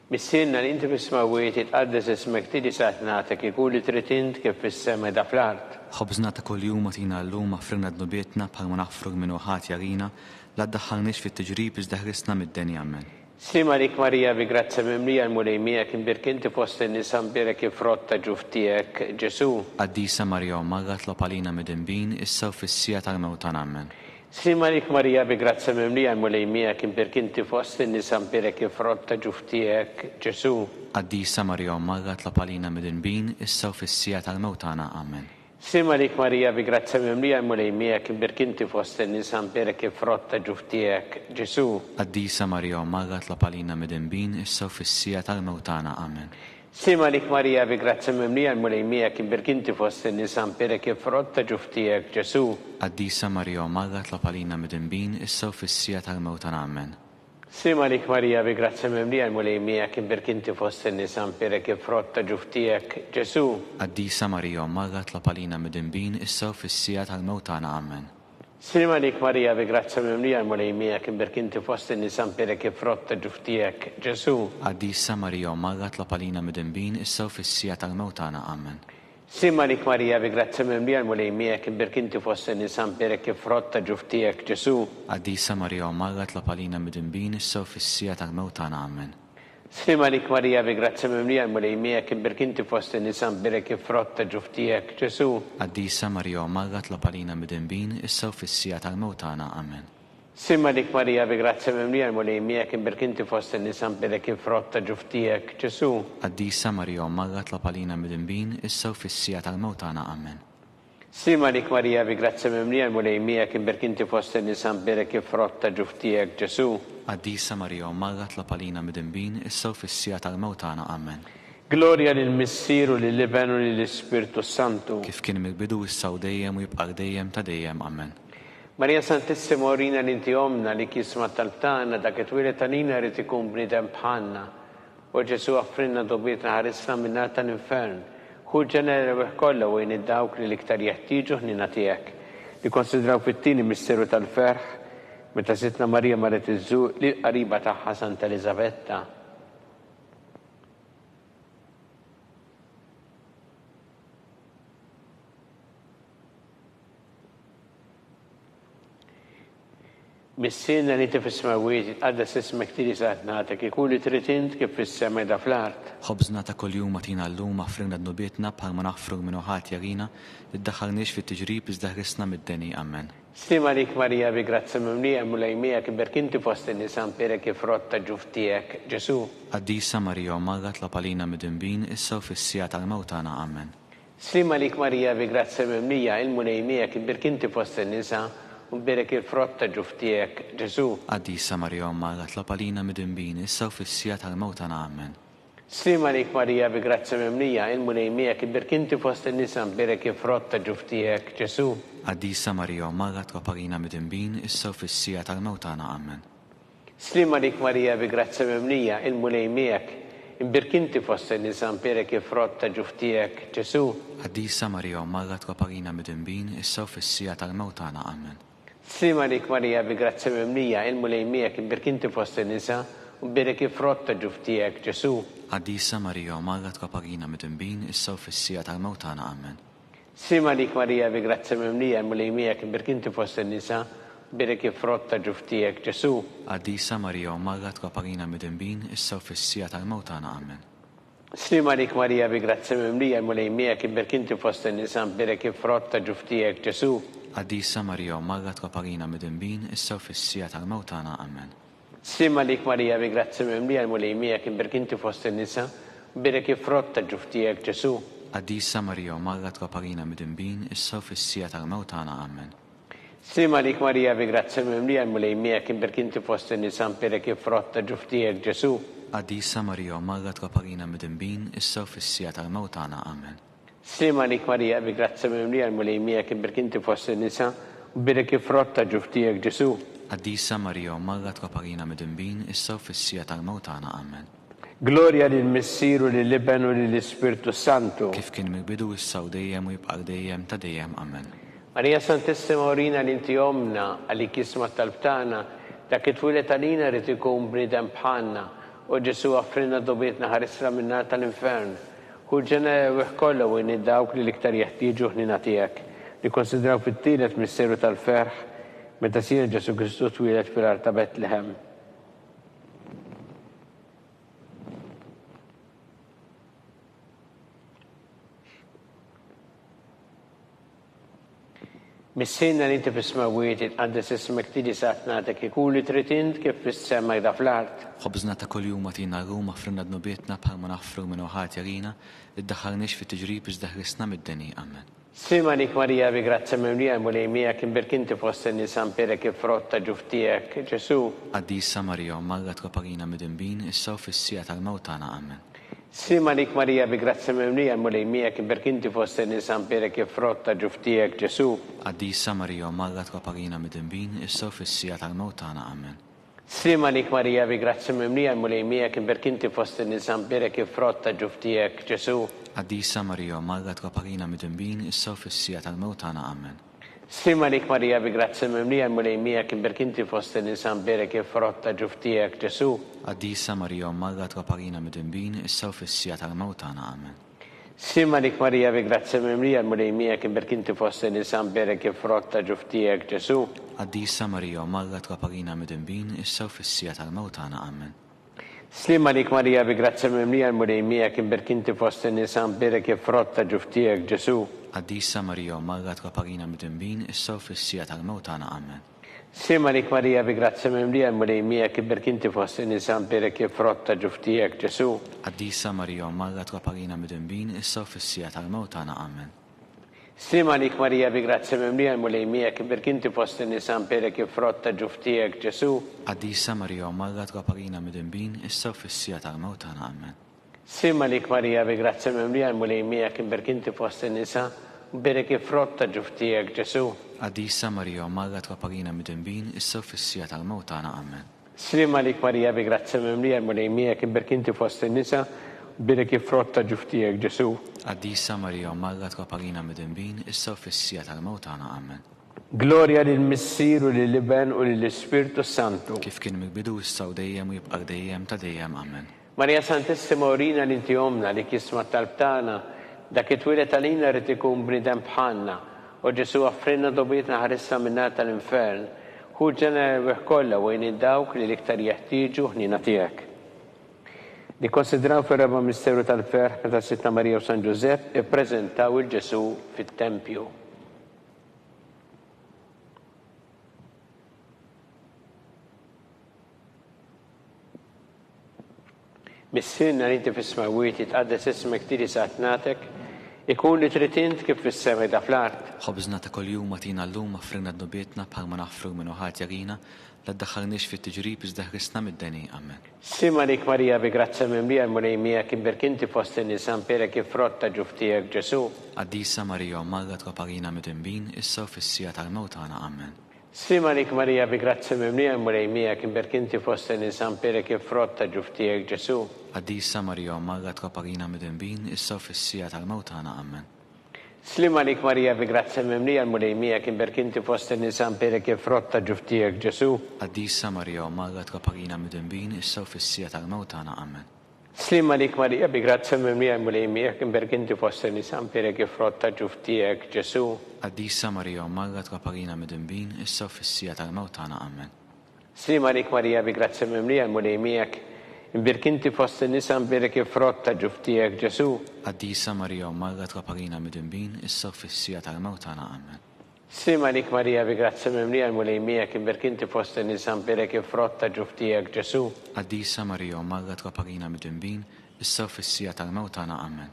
Missierna li inti fis-smewwiet, jitqaddes ismek, tiġi saltnatek, ikun li trid int kif fis-sema qiegħda fl-art. Ħobżna ta' kuljum agħtina llum, aħfrilna dnubietna bħalma naħfru 'l min hu ħati għalina, la ddaħħalniex fit-tiġrib iżda ħlisna mid-deni. Ammen. Sliem għalik Marija bi grazzja mimlija l-Mulej miegħek imbierk inti fost in-nisa mbierek il-frott ta' ġuf tiegħek Ġesù. Qaddisa Marija Omm Alla tlob għalina midinbin issa u fis-siegħa tal-mewt tagħna. Ammen. Sliem għalik Marija bi grazzja mimlija l-Mulej miegħek imbierk inti fost in-nisa mbierek il-frott ta' ġuf tiegħek Ġesù. Qaddisa Marija Omm Alla tlob għalina midinbin issa u fis-siegħa tal-mewt tagħna. Amen. Sliem għalik Marija bi grazzja mimlija l-Mulej miegħek imbierk inti fost in-nisa mbierek il-frott ta' ġuf tiegħek Ġesù. Qaddisa Marija Omm Alla tlob għalina midinbin issa u fis-siegħa tal-mewt tagħna. Amen. Sliem għalik Marija bi grazzja mimlija l-Mulej miegħek imbierk inti fost in-nisa mbierek il-frott ta' ġuf tiegħek Ġesù. Qaddisa Marija Omm Alla tlob għalina midinbin issa u fis-siegħa tal-mewt tagħna Ammen. Sliem għalik Marija bi grazzja mimlija l-Mulej miegħek imbierk inti fost in-nisa mbierek il-frott ta' ġuf tiegħek Ġesù. Qaddisa Marija Omm Alla tlob għalina midinbin issa u fis-siegħa tal-mewt tagħna Ammen. Sliem għalik Marija bi grazzja mimlija l-Mulej miegħek imbierk inti fost in-nisa mbierek il-frott ta' ġuf tiegħek Ġesù. Qaddisa Marija Omm Alla tlob għalina midinbin issa u fis-siegħa tal-mewt tagħna Ammen. Sliem għalik Marija bi grazzja mimlija l-Mulej miegħek imbierk inti fost in-nisa mbierek il-frott ta' ġuf tiegħek Ġesù. Qaddisa Marija Omm Alla tlob għalina midinbin issa u fis-siegħa tal-mewt tagħna Ammen. Sliem għalik Marija bi grazzja mimlija l-Mulej miegħek imbierk inti fost in-nisa mbierek il-frott ta' ġuf tiegħek Ġesù. Qaddisa Marija Omm Alla tlob għalina midinbin issa u fis-siegħa tal-mewt tagħna. Amen. Sliem għalik Marija bi grazzja mimlija l-Mulej miegħek imbierk inti fost in-nisa mbierek il-frott ta' ġuf tiegħek Ġesù. Qaddisa Marija Omm Alla tlob għalina midinbin issa u fis-siegħa tal-mewt tagħna. Amen. Sliem għalik Marija bi grazzja mimlija l-Mulej miegħek imbierk inti fost in-nisa mbierek il-frott ta' ġuf tiegħek Ġesù. Qaddisa Marija Omm Alla tlob għalina midinbin issa u fis-siegħa tal-mewt tagħna. Ammen. Glorja lill-Missier u lill-Iben u lill-Ispirtu s-Santu. Kif kien mill-bidu issa u dejjem u jibqa' għal dejjem ta' dejjem. Ammen. Marija Santissima urina li inti Ommna li jisma' t-talb tagħna dak it-twieled għalina jrid ikun bniedem bħalna. O Ġesù aħfrilna dnubietna ħarisna min-nar tal-infern. Ħu l-ġenna l-erwieħ kollha u għin 'il dawk li l-iktar jeħtieġu ħniena tiegħek. Nikkonsidraw fit-tieni misteru tal-ferħ, meta Sidtna Marija marret iżżur lill-qariba tagħha Santa Eliżabetta. Missierna li inti fis-smewwiet, jitqaddes ismek, tiġi saltnatek, ikun li trid int kif fis-sema qiegħda fl-art. Ħobżna ta' kuljum agħtina llum, aħfrilna dnubietna bħalma naħfru 'l min hu ħati għalina, iddaħħalniex fit-tiġrib iżda ħlisna mid-deni. Ammen. Sliem għalik Marija bi grazzja mimlija, il-Mulej miegħek, imbierk inti fost in-nisa, imbierek il-frott ta' ġuf tiegħek, Ġesù. Qaddisa Marija Omm Alla tlob għalina midinbin, issa u fis-siegħa tal-mewt tagħna. Ammen. Sliem għalik Marija bi grazzja mimlija, il-Mulej miegħek, imbierk inti fost in-nisa, u mbierek il-frott ta' ġuf tiegħek, Ġesù. Qaddisa Marija Omm Alla tlob għalina midinbin, issa u fis-siegħa tal-mewt tagħna. Ammen. Sliem għalik Marija bi grazzja mimlija, il-Mulej miegħek, imbierk inti fost in-nisa, mbierek il-frott ta' ġuf tiegħek, Ġesù. Qaddisa Marija Omm Alla tlob għalina midinbin, issa u fis-siegħa tal-mewt tagħna. Ammen. Sliem għalik Marija bi grazzja mimlija, il-Mulej miegħek. Imbierk inti fost in-nisa mbierek il-frott ta' ġuf tiegħek, Ġesù. Qaddisa Marija Omm Alla tlob għalina midinbin, issa u fis-siegħa tal-mewt tagħna. Ammen. Sliem għalik Marija bi grazzja mimlija, il-Mulej miegħek, imbierk inti fost in-nisa, u mbierek il-frott ta' ġuf tiegħek, Ġesù. Qaddisa Marija Omm Alla tlob għalina midinbin, issa u fis-siegħa tal-mewt tagħna. Ammen. Sliem għalik Marija bi grazzja mimlija il-Mulej miegħek imbierk inti fost in-nisa, mbierek il-frott ta' ġuf tiegħek Ġesù. Qaddisa Marija Omm Alla tlob għalina midinbin, issa u fis-siegħa tal-mewt tagħna. Ammen. Sliem għalik Marija bi grazzja mimlija il-Mulej miegħek imbierk inti fost in-nisa, mbierek il-frott ta' ġuf tiegħek Ġesù. Qaddisa Marija Omm Alla tlob għalina midinbin, issa u fis-siegħa tal-mewt tagħna. Ammen. Sliem għalik Marija bi grazzja mimlija l-Mulej miegħek imbierk inti fost in-nisa, mbierek il-frott ta' ġuf tiegħek Ġesù. Qaddisa Marija Omm Alla tlob għalina midinbin, issa u fis-siegħa tal-mewt tagħna. Ammen. Sliem għalik Marija bi grazzja mimlija l-Mulej miegħek imbierk inti fost in-nisa mbierek il-frott ta' ġuf tiegħek Ġesù. Qaddisa Marija Omm Alla tlob għalina midinbin, issa u fis-siegħa tal-mewt tagħna. Ammen. Sliem għalik Marija bi grazzja mimlija l-Mulej miegħek imbierk inti fost in-nisa. Mbierek il-frott ta' ġuf tiegħek, Ġesù. Qaddisa Marija, Omm Alla, tlob għalina midinbin, issa u fis-siegħa tal-mewt tagħna. Amen. Glorja lill-Missier u lill-Iben u lill-Ispirtu s-Santu. Kif kien mill-bidu, issa u dejjem u jibqa' għal dejjem ta' dejjem. Amen. Marija Santissima urina li inti Ommna, għalik jisma' t-talb tagħna, dak li twieled għalina ried ikun bniedem bħalna, O Ġesù aħfrilna dnubietna ħarisna min-nar tal-infern. Ħu l-ġenna l-erwieħ kollha u għin lil dawk li l-iktar jeħtieġu l-ħniena tiegħek. Nikkonsidraw fit-tielet misteru tal-ferħ, meta Sidna Ġesù Kristu twieled fil-għar ta' Betlehem. Missierna li inti fis-smewwiet, jitqaddes ismek, tiġi saltnatek, ikun li trid int kif fis-sema hekda fl-art. Ħobżna ta' kuljum agħtina llum, aħfrilna dnubietna bħalma naħfru min hu ħati għalina, iddaħħalniex fit-tiġrib iżda ħlisna mid-deni. Amen. Sliem għalik Marija bi grazzja mimlija l-Mulej miegħek imbierk inti fost in-nisa mbierek il-frott ta' ġuf tiegħek, Ġesù. Qaddisa Marija Omm Alla tlob għalina midinbin issa u fis-siegħa tal-mewt tagħna. Amen. Sliem għalik Marija bi grazzja mimlija l-Mulej miegħek imbierk inti fost in-nisa mbierek il-frott ta' ġuf tiegħek Ġesù. Qaddisa Marija Omm Alla tlob għalina midinbin issa u fis-siegħa tal-mewt tagħna. Amen. Sliem għalik Marija bi grazzja mimlija l-Mulej miegħek imbierk inti fost in-nisa mbierek il-frott ta' ġuf tiegħek Ġesù. Qaddisa Marija Omm Alla tlob għalina midinbin issa u fis-siegħa tal-mewt tagħna. Amen. Sliem għalik Marija bi grazzja mimlija l-Mulej miegħek imbierk inti fost in-nisa mbierek il-frott ta' ġuf tiegħek Ġesù. Qaddisa Marija Omm Alla tlob għalina midinbin issa u fis-siegħa tal-mewt tagħna. Amen. Sliem għalik Marija bi grazzja mimlija l-Mulej miegħek imbierk inti fost in-nisa mbierek il-frott ta' ġuf tiegħek Ġesù. Qaddisa Marija Omm Alla tlob għalina midinbin issa u fis-siegħa tal-mewt tagħna. Amen. Sliem għalik Marija bi grazzja mimlija l-Mulej miegħek imbierk inti fost in-nisa mbierek il-frott ta' ġuf tiegħek Ġesù. Qaddisa Marija Omm Alla tlob għalina midinbin issa u fis-siegħa tal-mewt tagħna Amen. Sliem għalik Marija bi grazzja mimlija l-Mulej miegħek imbierk inti fost in-nisa mbierek il-frott ta' ġuf tiegħek Ġesù. Qaddisa Marija Omm Alla tlob għalina midinbin issa u fis-siegħa tal-mewt tagħna Amen. Sliem għalik Marija bi grazzja mimlija l-Mulej miegħek imbierk inti fost in-nisa mbierek il-frott ta' ġuf tiegħek Ġesù. Qaddisa Marija Omm Alla tlob għalina midinbin issa u fis-siegħa tal-mewt tagħna Amen. Sliem għalik Marija bi grazzja mimlija l-Mulej miegħek imbierk inti fost in-nisa mbierek il-frott ta' ġuf tiegħek Ġesù. Qaddisa Marija Omm Alla tlob għalina midinbin issa u fis-siegħa tal-mewt tagħna Amen. Sliem għalik Marija bi grazzja mimlija l-Mulej miegħek imbierk inti fost in-nisa u bierek il-frott ta' ġuf tiegħek Ġesù. Qaddisa Marija Omm Alla tlob għalina midinbin issa u fis-siegħa tal-mewt tagħna. Amen. Glorja lill-Missier u lill-Iben u lill-Ispirtu s-Santu. Kif kien mill-bidu issa u dejjem u jibqa' għal dejjem ta' dejjem. Amen. Marija Santissima urina li inti Ommna li jisma' t-talb tagħna, dak li twieled għalina ried ikun bniedem bħalna. O Ġesù aħfrilna dnubietna ħarisna min-nar tal-infern. Ħu l-ġenna l-erwieħ kollha u għin lil dawk li l-iktar jeħtieġu ħniena tiegħek. Nikkonsidraw fir-raba' misteru tal-ferħ meta Sidtna Marija u San Ġużepp ippreżentaw 'il Ġesù fit-tempju. Missierna li inti fis-smewwiet, jitqaddes ismek, tiġi saltnatek, ikun li trid int kif fis-sema hekda fl-art. Ħobżna ta' kuljum agħtina llum, aħfrilna dnubietna bħalma naħfru 'l min hu ħati għalina, la ddaħħalniex fit-tiġrib iżda ħlisna mid-deni. Amen. Sliem għalik Marija bi grazzja mimlija l-Mulej miegħek imbierk inti fost in-nisa mbierek il-frott ta' ġuf tiegħek Ġesù. Qaddisa Marija Omm Alla tlob għalina midinbin, issa u fis-siegħa tal-mewt tagħna. Amen. Sliem għalik Marija bi grazzja mimlija l-Mulej miegħek imbierk inti fost in-nisa mbierek il-frott ta' ġuf tiegħek Ġesù. Qaddisa Marija Omm Alla tlob għalina midinbin issa u fis-siegħa tal-mewt tagħna Amen. Sliem għalik Marija bi grazzja mimlija l-Mulej miegħek imbierk inti fost in-nisa mbierek il-frott ta' ġuf tiegħek Ġesù. Qaddisa Marija Omm Alla tlob għalina midinbin issa u fis-siegħa tal-mewt tagħna Amen. Sliem għalik Marija bi grazzja mimlija l-Mulej miegħek imbierk inti fost in-nisa mbierek il-frott ta' ġuf tiegħek Ġesù. Qaddisa Marija Omm Alla tlob għalina midinbin issa u fis-siegħa tal-mewt tagħna Amen. Sliem għalik Marija bi grazzja mimlija l-Mulej miegħek imbierk inti fost in-nisa mbierek il-frott ta' ġuf tiegħek Ġesù. Qaddisa Marija Omm Alla tlob għalina midinbin issa u fis-siegħa tal-mewt tagħna Amen. Sliem għalik Marija bi grazzja mimlija l-Mulej miegħek imbierk inti fost in-nisa mbierek il-frott ta' ġuf tiegħek Ġesù. Qaddisa Marija Omm Alla tlob għalina midinbin, issa u fis-siegħa tal-mewt tagħna Amen.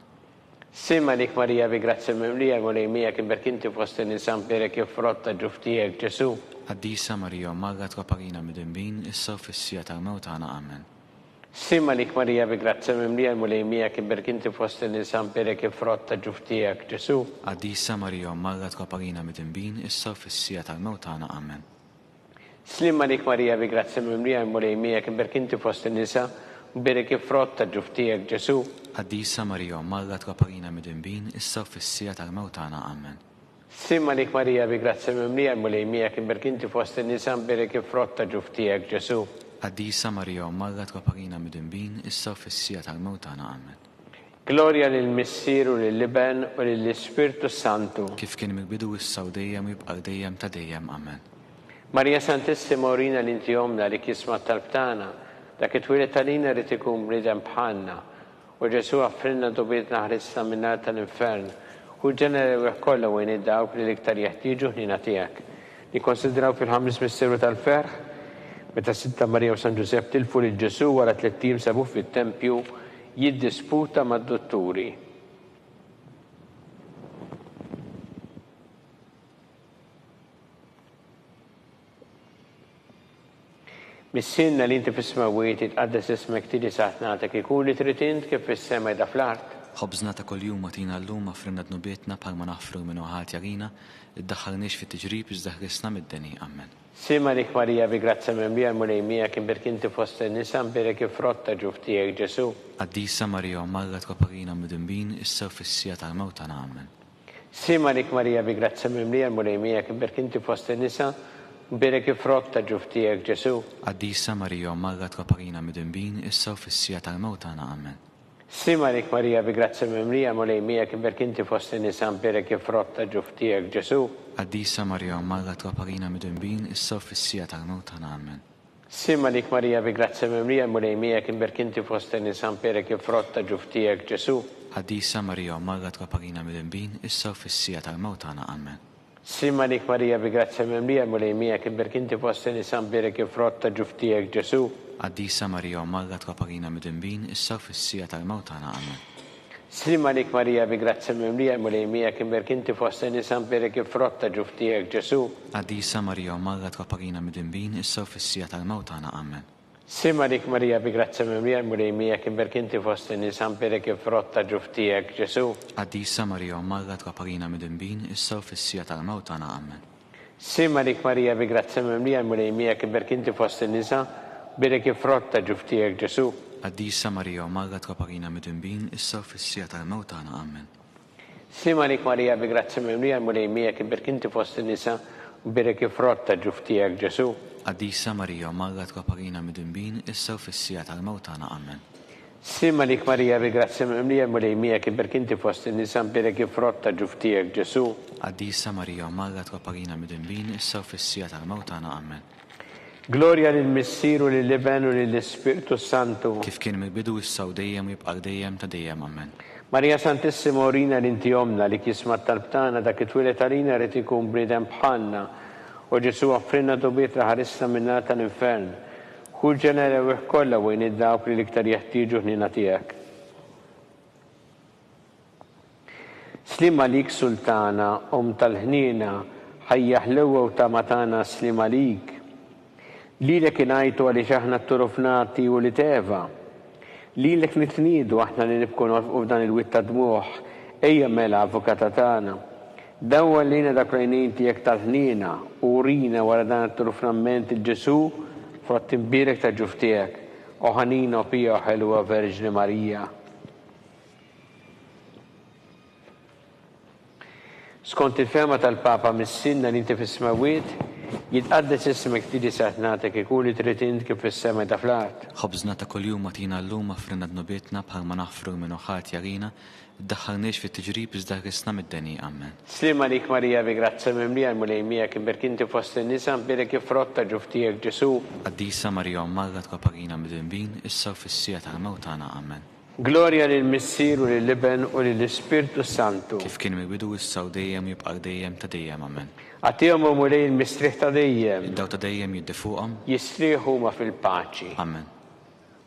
Sliem għalik Marija bi grazzja mimlija l-Mulej miegħek imbierk inti fost in-nisa mbierek il-frott ta' ġuf tiegħek Ġesù. Qaddisa Marija Omm Alla tlob għalina midinbin, issa u fis-siegħa tal-mewt tagħna Amen. Sliem għalik Marija bi grazzja mimlija l-Mulej miegħek imbierek inti fost in-nisa mbierek il-frott ta' ġuf tiegħek Ġesù. Qaddisa Marija Omm Alla tkob għalina midinbin issa u fis-siegħa tal-mewt tagħna Amen. Sliem għalik Marija bi grazzja mimlija l-Mulej miegħek imbierek inti fost in-nisa mbierek il-frott ta' ġuf tiegħek Ġesù. Qaddisa Marija Omm Alla tkob għalina midinbin issa u fis-siegħa tal-mewt tagħna Amen. Sliem għalik Marija bi grazzja mimlija l-Mulej miegħek imbierk inti fost in-nisa mbierek il-frott ta' ġuf tiegħek Ġesù. Qaddisa Marija Omm Alla tkob għalina midinbin issa u fis-siegħa tal-mewt tagħna Amen. Glorja lill-Missier u lill-Iben u lill-Ispirtu s-Santu. Kif kien mill-bidu issa u dejjem u jibqa' għal dejjem ta' dejjem. Amen. Marija Santissima urina li inti Ommna li jisma' t-talb tagħna, dak it-twieled għalina ried ikun bniedem bħalna, O Ġesù aħfrilna dnubietna ħrisna min-nar tal-infern. Ħu l-ġenna l-erwieħ kollha u għin dawk li l-iktar jeħtieġu l-ħniena tiegħek. Nikkonsidraw fil-ħames misteru tal-ferħ, meta Sidtna Marija u San Ġużepp tilfu lil Ġesù wara tlett ijiem sabuh fit-tempju jiddisputa mad-dutturi. Missierna li inti fis-smewwiet, jitqaddes ismek, tiġi saltnatek, ikun li trid int kif fis-sema qiegħda fl-art. Ħobżna ta' kuljum agħtina llum, aħfrilna dnubietna bħalma naħfru 'l min hu ħati għalina, iddaħħalniex fit-tiġrib iżda ħlisna mid-deni. Ammen. Sliem għalik Marija bi grazzja mimlija l-Mulej miegħek, imbierk inti fost in-nisa, mbierek il-frott ta' ġuf tiegħek Ġesù. Qaddisa Marija Omm Alla tkob għalina midinbin, issa u fis-siegħa tal-mewt tagħna. Ammen. Sliem għalik Marija bi grazzja mimlija l-Mulej miegħek imbierk inti fost in-nisa, mbierek il-frott ta' ġuf tiegħek Ġesù. Qaddisa Marija Omm Alla tkob għalina midinbin, issa u fis-siegħa tal-mewt tagħna. Ammen. Sliem għalik Marija bi grazzja mimlija l-Mulej miegħek imbierk inti fost in-nisa mbierek il-frott ta' ġuf tiegħek Ġesù. Qaddisa Marija Omm Alla tkob għalina midinbin, issa u fis-siegħa tal-mewt tagħna. Ammen. Sliem għalik Marija bi grazzja mimlija l-Mulej miegħek imbierk inti fost in-nisa mbierek il-frott ta' ġuf tiegħek Ġesù. Qaddisa Marija Omm Alla tkob għalina midinbin, issa u fis-siegħa tal-mewt tagħna. Ammen. Sliem għalik Marija bi grazzja mimlija l-Mulej miegħek imbierk inti fost in-nisa mbierek il-frott ta' ġuf tiegħek Ġesù. Qaddisa Marija Omm Alla tkob għalina midinbin, issa u fis-siegħa tal-mewt tagħna. Ammen. Sliem għalik Marija bi grazzja mimlija l-Mulej miegħek imbierk inti fost in-nisa mbierek il-frott ta' ġuf tiegħek Ġesù. Qaddisa Marija Omm Alla tkob għalina midinbin issa u fis-siegħa tal-mewt tagħna. Ammen. Sliem għalik Marija bi grazzja mimlija l-Mulej miegħek imbierk inti fost in-nisa mbierek il-frott ta' ġuf tiegħek Ġesù. Qaddisa Marija Omm Alla tkob għalina midinbin issa u fis-siegħa tal-mewt tagħna. Ammen. Sliem għalik Marija bi grazzja mimlija l-Mulej miegħek imbierk inti fost in-nisa, bierek il-frott ta' ġuf tiegħek Ġesù. Qaddisa Marija Omm Alla tkob għalina midinbin issa u fis-siegħa tal-mewt tagħna. Ammen. Sliem għalik Marija bi grazzja mimlija l-Mulej miegħek imbierk inti fost in-nisa, bierek il-frott ta' ġuf tiegħek Ġesù. Qaddisa Marija Omm Alla tkob għalina midinbin issa u fis-siegħa tal-mewt tagħna. Ammen. Sliem għalik Marija bi grazzja mimlija l-Mulej miegħek imbierk inti fost in-nisa mbierek il-frott ta' ġuf tiegħek Ġesù. Qaddisa Marija Omm Alla tkob għalina midinbin issa u fis-siegħa tal-mewt tagħna. Ammen. Glorja lill-Missier u lill-Iben u lill-Ispirtu s-Santu. Kif kien mill-bidu issa u dejjem u jibqa' għal dejjem ta' dejjem. Ammen. Marija Santissima urina li inti Ommna li jisma' t-talb tagħna dak li twieled għalina ried ikun bniedem bħalna. O Ġesù offrilna dnubietna ħarisna min-nar tal-infern. Ħu l-ġenna l-erwieħ kollha u għin 'il dawk li l-iktar jeħtieġu l-ħniena tiegħek. Sliem għalik Sultana, Omm tal-ħniena, ħajja ħlewwa u tama tagħna sliem għalik. Lilek ingħajtu għaliex aħna tturufnati ulied Eva. Lilek nitniedu aħna li nibku nolfqu f'dan il-wied ta' dmugħ, ejja mela, Avukata tagħna. Dawwal lejna dawk l-għajnejn tiegħek tal-ħniena, u urina wara dan it-turufnamment 'il Ġesù, frott imbierek tal-ġuf tiegħek, o ħanina, o pija, o ħelwa Verġni Marija. Skont il-fehma tal-Papa Missierna li inti fis-smewwiet, jitqaddes ismek tiġi saltnatek ikun li trid int kif fis-sema qiegħda fl-art. Ħobżna ta' kuljum agħtina llum aħfrilna dnubietna bħalma naħfru 'l min hu ħati għalina, Iddaħħalniex fit-tiġrib iżda ħrisna mid-deni. Ammen. Sliem għalik Marija bi grazzja mimlija l-Mulej miegħek imbierk inti fost in-nisa mbierek il-frott ta' ġuf tiegħek Ġesù. Qaddisa Marija Omm Alla tkob għalina midinbin issa u fis-siegħa tal-mewt tagħna. Ammen. Glorja lill-Missier u lill-Iben u lill-Ispirtu s-Santu. Kif kien mill-bidu issa u dejjem u jibqa' għal dejjem ta' dejjem. Ammen. Agħtihom o Mulej il-mistrieħ ta' dejjem. Id-dawl ta' dejjem jiddi fuqhom. Jistrieħu huma fil-paċi. Ammen.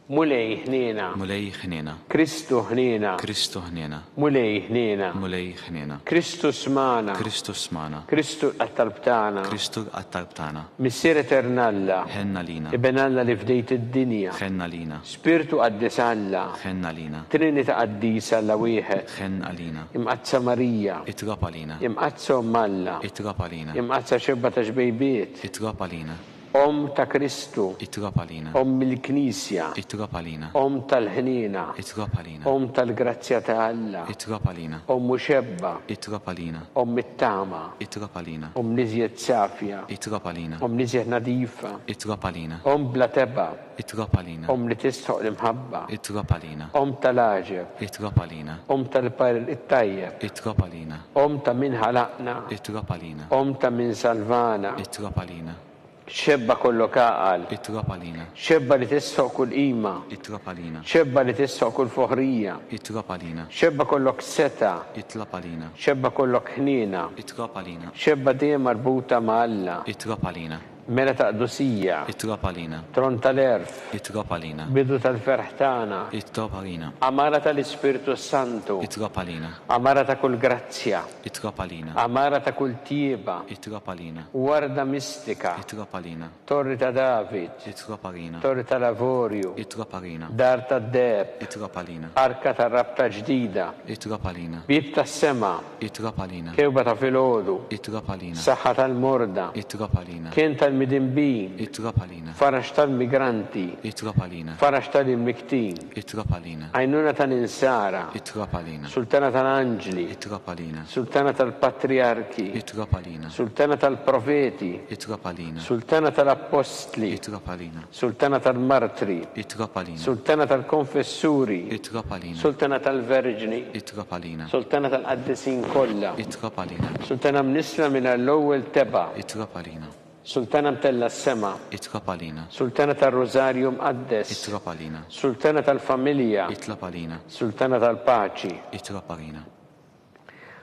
Mulej ħniena. Mulej ħniena. Kristu ħniena. Kristu ħniena. Mulej ħniena. Mulej ħniena. Kristu smagħna. Kristu smagħna. Kristu lqa' t-talb tagħna. Kristu lqa' t-talb tagħna. Missier etern Alla. Ħenn għalina. Iben Alla li fdejt id-dinja. Ħenn għalina. Spirtu Qaddis Alla. Ħenn għalina. Trinità Qaddisa Alla wieħed. Ħenn għalina. Imqaddsa Marija. Itlob għalina. Imqaddsa Omm Alla. Itlob għalina. Imqaddsa Xebba ta' Xbejbiet. Itlob għalina. Omm ta' Kristu. Itlob għalina. Omm il-Knisja. Itlob għalina. Omm tal-ħniena. Itlob għalina. Omm tal-grazzja ta' Alla. Itlob għalina. Omm u xebba. Itlob għalina. Omm it-tama. Itlob għalina. Omm l-iżjed safja. Itlob għalina. Omm l-iżjed nadifa. Itlob għalina. Omm bla tebgħa. Itlob għalina. Omm li tistħoq l-imħabba. Itlob għalina. Omm tal-għaġeb. Itlob għalina. Omm tal-parir it-tajjeb. Itlob għalina. Omm ta' min ħalaqna. Itlob għalina. Omm ta' min salvana. Itlob għalina. Xebba kollok għaqal. Itlob għalina. Xebba li tistħoq kull qima. Itlob għalina. Xebba li tistħoq kull foħrija. Itlob għalina. Xebba kollok setgħa. Itlob għalina. Xebba kollok ħniena. Itlob għalina. Xebba dejjem marbuta ma' Alla. Itlob għalina. Mera ta' qdusija. Itlob għalina. Tron tal-għerf. Itlob għalina. Bidu tal-ferħ tagħna. Itlob għalina. Għamara tal-Ispirtu s-Santu. Itlob għalina. Għamara ta' kull grazzja. Itlob għalina. Għamara ta' kull tjieba. Itlob għalina. Warda mistika. Itlob għalina. Torri ta' David. Itlob għalina. Torri tal-avorju. Itlob għalina. Dar tad-deheb. Itlob għalina. Arka tar-rabta ġdida. Itlob għalina. Bieb tas-sema. Itlob għalina. Kewba ta' filgħodu. Itlob għalina. Saħħa tal-morda. Itlob għalina. Kenn tal-midinbin. Itlob għalina. Faraġ tal-migranti. Itlob għalina. Faraġ tal-imniktin. Itlob għalina. Għajnuna tal-insara. Itlob għalina. Sultana tal-anġli. Itlob għalina. Sultana tal-patrijarki. Itlob għalina. Sultana tal-profeti. Itlob għalina. Sultana tal-appostli. Itlob għalina. Sultana tal-martri. Itlob għalina. Sultana tal-konfessuri. Itlob għalina. Sultana tal-verġni. Itlob għalina. Sultana tal-qaddisin kollha. Itlob għalina. Sultana mnissla mingħajr l-ewwel tebgħa. Itlob għalina. Sultana mtellgħa s-sema. Itlob għalina. Sultana tar-Rużarju Mqaddes. Itlob għalina. Sultana tal-familja. Itlob għalina. Sultana tal-paċi. Itlob għalina.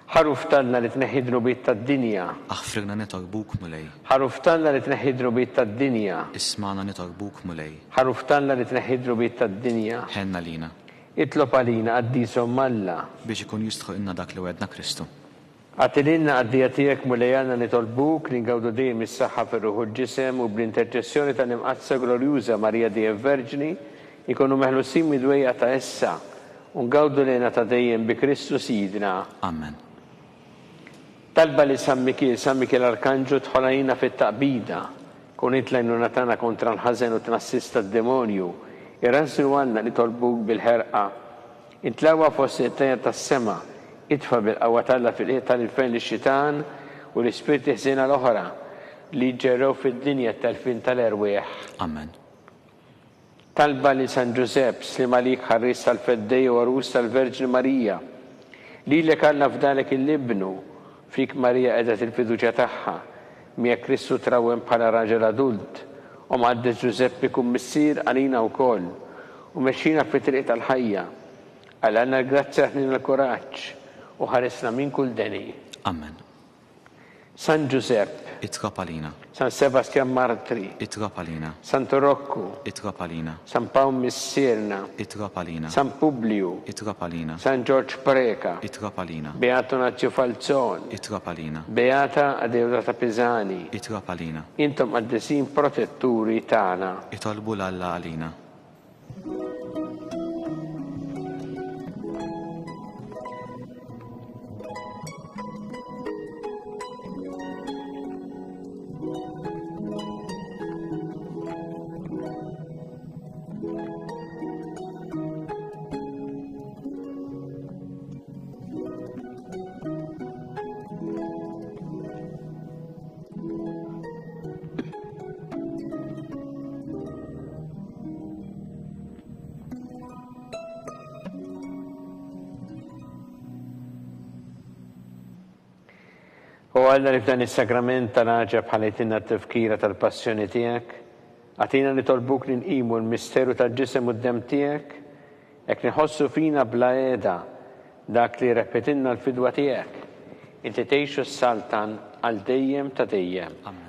Ħaruf t'Alla li tneħħi d-dnubiet tad-dinja. Aħfrilna nitolbuk, Mulej. Ħaruf t'Alla li tneħħi d-dnubiet tad-dinja. Ismagħna nitolbuk, Mulej. Ħaruf t'Alla li tneħħi d-dnubiet tad-dinja. Ħenn għalina. Itlob għalina, Qaddis Omm Alla. Biex ikun jistħoqilna dak li wegħedna Kristu. Agħti lilna qaddejja tiegħek Mulej Alla nitolbuk li ngawdu dejjem is-saħħa fir-ruħ u l-ġisem u bl-interċessjoni tal-Imqaddsa Glorjuża Marija dejjem Verġni nkunu meħlusin mid-dwejjaq ta' issa u ngawdu l-hena ta' dejjem bi Kristu Sidna. Amen. Talba lil San Mikiel, San Mikiel Arkanġlu dħol għalina fit-taqbida. Kun int l-għajnuna tagħna kontra l-ħażen u t-tnassis tad-demonju. Irażżnu għandna nitolbuk bil-ħerqa. Intlewwa fost il-qtajja' tas-sema, itfa' bil-qawwa t'Alla fil-qiegħ tal-infern lix-xitan u l-ispirti ħżiena l-oħra li jġerrew fid-dinja t-telfien tal-erwieħ. Amen. Talba lil San Ġużepp, Sliem għalik ħarries tal-Feddej u għarus tal-Verġni Marija. Lilek Alla fdalek il-Ibnu, fik Marija qegħdet il-fiduċja tagħha. Miegħek Kristu trawwem bħala raġel adult. O Mqaddes Ġużeppi kun missier għalina wkoll u mexxina fit-triq tal-ħajja. Qalgħalna l-grazzja ħnina l-kuraġġ u ħarisna minn kull deni. Amen. San Ġużepp. Itlob għalina. San Sebastjan Martri. Itlob għalina. Santu Rokku. Itlob għalina. San Pawl Missierna. Itlob għalina. San Publiju. Itlob għalina. San Ġorġ Preca. Itlob għalina. Beatu Nazju Falzon. Itlob għalina. Beata Adeodata Pisani. Itlob għalina. Intom qaddisin protetturi tagħna. Itolbu 'l Alla għalina. O Alla li f'dan is-sagrament tal-għaġeb ħallejtilna t-tifkira tal-passjoni tiegħek, agħtina nitolbuk li nqimu l-misteru tal-ġisem u d-demm tiegħek, hekk nħossu fina bla qiegħda dak li rebħitilna l-fidwa tiegħek. Inti tgħix u ssaltan għal dejjem ta' dejjem. Amen.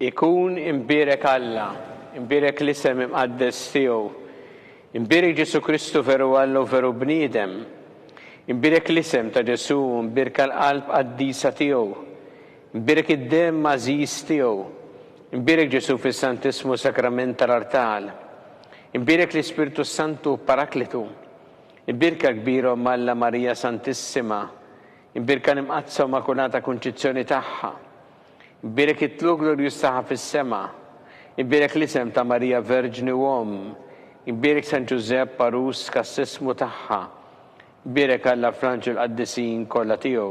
Ikun imbierek Alla, imbierek l-isem imqaddes tiegħu. Imbierek Ġesù Kristu veru Alla u veru bniedem. Imbierek l-isem ta' Ġesù, imbierka l-qalb qaddisa tiegħu. Imbierek id-demm għażiż tiegħu. Imbierek Ġesù fis-Santissmu Sagrament tal-Artal. Imbierek l-Ispirtu s-Santu Paraklitu. Imbierka l-kbira Omm Alla Marija Santissima. Imbierka l-Imqaddsa u Makulata Kunċizzjoni tagħha. Imbierek it-tlugħ glorjuż tagħha fis-sema. Imbierek l-isem ta' Marija Verġni u Omm. Imbierek San Ġużepp għarus kassismu tagħha. Imbierek Alla fl-anġli u l-qaddisin kollha tiegħu.